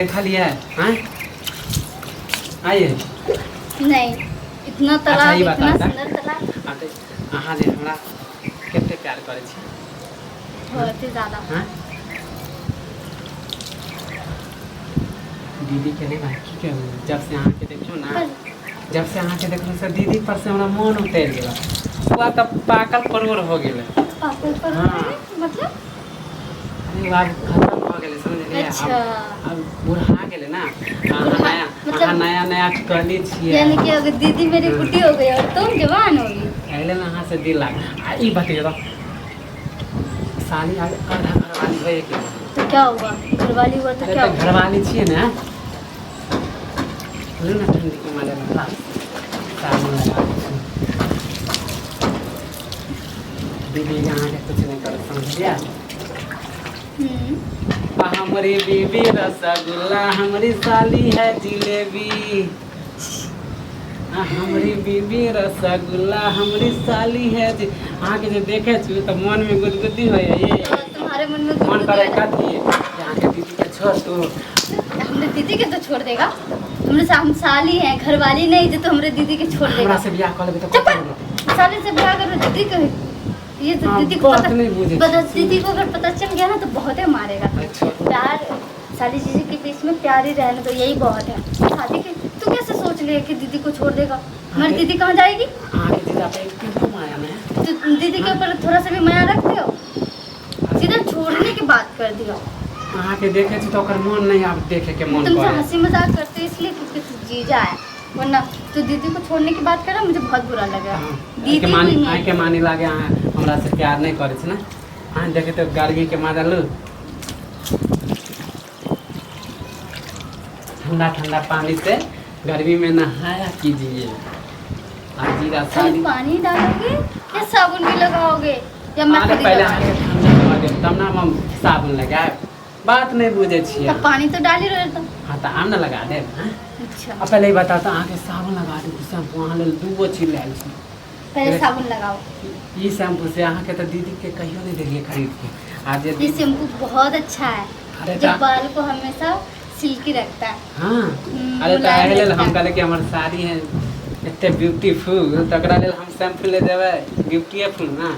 देखलियै आँय आइए। नहीं, इतना अच्छा, तालाब, ये इतना बताओ ता। सुंदर तालाब। आ तऽ अहाँ जे हमरा कते प्यार करै छी? बहुत ही ज्यादा। हाँ, दीदी के नहीं भाई, की कहू, जब से अहाँके देखलहुँ ना, पर जब से अहाँके देखलहुँ से दीदी पर से हमरा मन उतरि गेल। ओ तऽ पाकल परोड़ हो गेलै। पागल पर? हाँ। मतलब? अरे वो आब खत्म भऽ गेलै, समझलियै? अच्छा। आब बुढ़ा गेलै ना अहाँ। बुढ़ा- नया मतलब- अहाँ नया नया कली छियै। यानी कि अगर दीदी मेरी बुढ़ी हो गई और तुम जवान हो गई। एहि लेल अहाँ से दिल लाग आ ई बतैयौ तऽ साली आब आधा घरवाली होइए के तो क्या हुआ, घरवाली हुआ तो अरे क्या तऽ हुआ? घरवाली छियै ने। लू ने, ठंडी के मारे ला साबुन लगा दै छी। दीदी अहाँके कुछ नहि करत, समझलियै? हम्म। आ हमरी बीबी रसगुल्ला, हमरी साली है जिलेबी। आ हमरी बीबी रसगुल्ला, हमरी साली है जी। अहाँके जे देखै छी तऽ मनमे गुदगुदी होइए ये। तो तुम्हारे मन में मन गुदगुदी करे हो रहा कथी जे अहाँके दीदीके छोड़ तू। है? हमरे दीदी के तो छोड़ देगा? हमरे हम साली हैं, घरवाली नहीं जो तो हमरे दीदी के छोड़ देगा। हमरा से बियाह कऽ लेबै तऽ चुप कतऽ रहबै? साली से ब्याह करो दीदी के, ये तो हाँ, दीदी को बात पता नहीं बुझे। पता, दीदी को अगर पता चल गया ना तो बहुत ही मारेगा। अच्छा। प्यार साली जीजी के बीच में प्यार ही रहने दो, यही बहुत है। शादी के तू कैसे सोच लिया कि दीदी को छोड़ देगा? हमारी दीदी कहाँ जाएगी? अहाँके जीजा पे केहनो माया नहि। तो दीदी के ऊपर थोड़ा सा भी माया रखते हो? सीधा छोड़ने की बात कर दिया। अहाँके देखै छी तऽ ओकर मन नहि आब देखैके मन तुमसे करे। हंसी मजाक करते हो इसलिए क्योंकि तू जीजा है, वरना तू दीदी को छोड़ने की बात कर रहा, मुझे बहुत बुरा लगा। हाँ, दीदी आइके मानी हुई है। आइके मानी लागे अहाँ हमरा से प्यार नहि करै छी ने। अहाँ देखै तऽ गर्मीके मजा लू, ठंडा ठंडा पानी से गर्मी में नहाया कीजिए आ जीरा खाली साली। पानी डालोगे या साबुन भी लगाओगे या मैं अरे खुद ही पहिले लगा अहाँके ठंडा कऽ देब तब ने हम साबुन लगायब। बात नहि बुझै छियै। तब पानी तो डाल ही रहे तो। हाँ तऽ आब ने लगा देब, हाँ? अच्छा। आ पहिले ई बताउ तऽ अहाँके साबुन लगा देब शैम्पू? अहाँ लेल दूगो चीज लायल छी। पहले साबुन लगाओ। ई शैम्पू से अहाँके तऽ दीदीके कहियो नहि देलियै खरीद के आ जे ये शैम्पू बहुत अच्छा है, अरे जो ता- बाल को हमेशा सिल्की रखता है। हाँ। अरे तऽ मुलायम एहि लेल रखता हम है। कहलियै कि हमर साड़ी है एते ब्यूटीफुल तऽ ओकरा लेल हम शैम्पू ले देबै ब्यूटीफुल ना।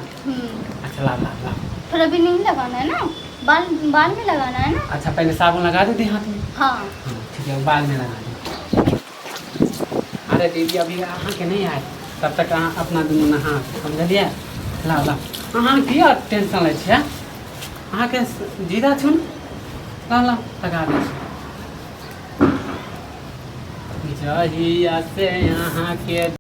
अच्छा, ला ला ला। पर अभी नहीं लगाना है ना, बाल बाल में लगाना है ना। अच्छा, पहले साबुन लगा दे हाथ में। हाँ। हाँ, ठीक है, बाल में लगा दे। अरे दीदी अभी अहाँके नहि आयत, तब तक अहाँ अपना दुनू नहा, समझलियै? लाउ लाउ, अहाँ किया टेंशन लै छियै? अहाँके जीजा छुन। लाउ लाउ, लगा दै छी। जहिया से अहाँके